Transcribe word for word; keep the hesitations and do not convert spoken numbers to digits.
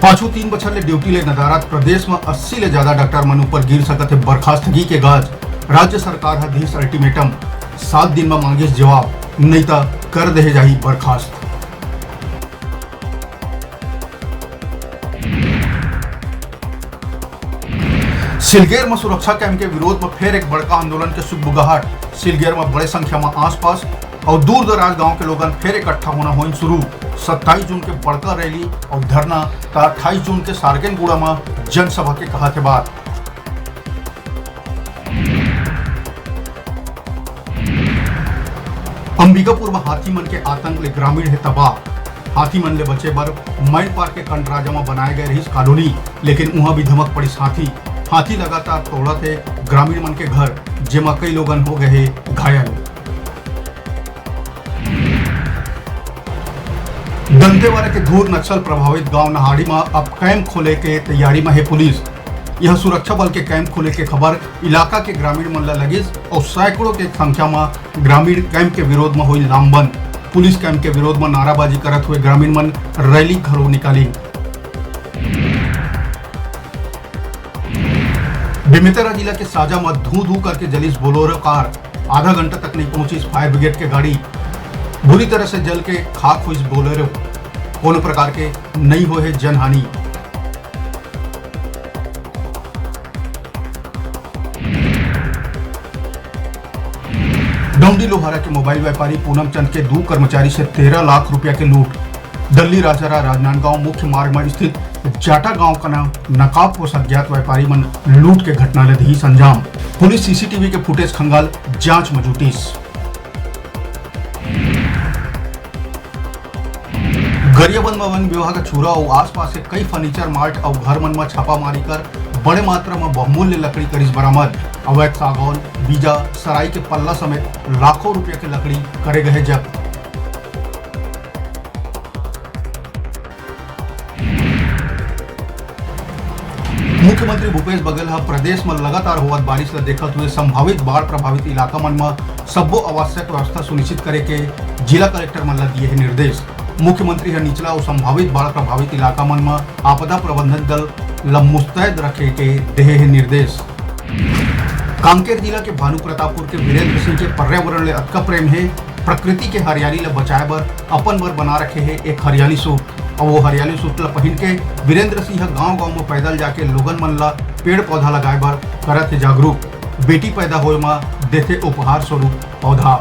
पाछू तीन बछर ले ड्यूटी ले नदारत प्रदेश म अस्सी ले जादा डॉक्टर मन ऊपर गिर सकत हे बर्खास्तगी के गाज। राज्य सरकार ह दिस अल्टीमेटम, सात दिन म मांगिस जवाब, नइ त कर देहे जाही बर्खास्त। सिलगेर म सुरक्षा कैंप के विरोध म फेर एक बड़का आंदोलन के सुगबुगाहट। सिलगेर म बड़े संख्या म आसपास अउ दूर दराज गांव के लोगन फेर इकट्ठा होना होइन शुरू। सत्ताईस जून के बड़का रैली अउ धरना त अट्ठाईस जून के सारकेनगुड़ा म जनसभा के कहत हे बात। अंबिकापुर म हाथी मन के आतंक ले ग्रामीण हे तबाह। हाथी मन ले बचे बर माइन पार्क के कंडराजा म बनाए गए रहिस कॉलोनी, लेकिन उहां भी धमक पड़िस हाथी। हाथी लगातार तोड़त हे, ग्रामीण मन के घर, जेमा कई लोगन हो गए हे घायल। दंतेवाड़ा के धूर नक्सल प्रभावित गांव नहाड़ी म अब कैंप खोले के तैयारी म हे पुलिस। यह सुरक्षा बल के कैंप खोले के खबर इलाका के ग्रामीण मन ल लगिस अउ सैकड़ों के संख्या म ग्रामीण कैंप के विरोध म होई लामबंद। पुलिस कैंप के विरोध म नाराबाजी करत हुए ग्रामीण मन रैली घलो निकालिन। बेमेतरा जिला के साजा म धू धू करके जलिस बोलेरो कार। आधा घंटा तक नइ पहुंचिस फायर ब्रिगेड के गाड़ी। बुरी तरह से जल के खाक होइस बोलेरो। कोनो प्रकार के नइ होए हे जनहानि। डौंडी लोहारा के मोबाइल व्यापारी पूनम चंद के दू कर्मचारी से तेरह लाख रुपया के लूट। दल्ली राजहरा राजनांदगांव मुख्य मार्ग म स्थित जाटा गांव कना नकाबपोश अज्ञात व्यापारी मन लूट के घटना ल दिहिस अंजाम। पुलिस सीसीटीवी के फुटेज खंगाल जांच म जुटिस। गरियाबंद म वन विभाग ह छुरा अउ आसपास के कई फर्नीचर मार्ट अउ घर मन म छापामारी कर बड़े मात्रा म बहुमूल्य लकड़ी करिस बरामद। अवैध सागौन, बीजा, सराई के पल्ला समेत लाखों रुपया के लकड़ी करे गए जब्त। मुख्यमंत्री भूपेश बघेल ह प्रदेश म लगातार होवत बारिश ल देखत हुए संभावित बाढ़ प्रभावित इलाका मन म सब्बो आवश्यक व्यवस्था सुनिश्चित करे के जिला कलेक्टर मन ल दिए हे निर्देश। मुख्यमंत्री ह निचला अउ संभावित बाढ़ प्रभावित इलाका मन म आपदा प्रबंधन दल ल मुस्तैद रखे के देहे हे निर्देश। कांकेर जिला के भानु प्रतापपुर के वीरेंद्र सिंह के पर्यावरण ले अतका प्रेम हे, प्रकृति के हरियाली ल बचाए बर अपन बर बना रखे हे एक हरियाली सूट। अउ वो हरियाली सूट ल पहिन के वीरेंद्र सिंह ह गांव-गांव म पैदल जाके लोगन मन ल पेड़-पौधा लगाए बर करत हे जागरूक। बेटी पैदा होए म देथे उपहार स्वरूप पौधा।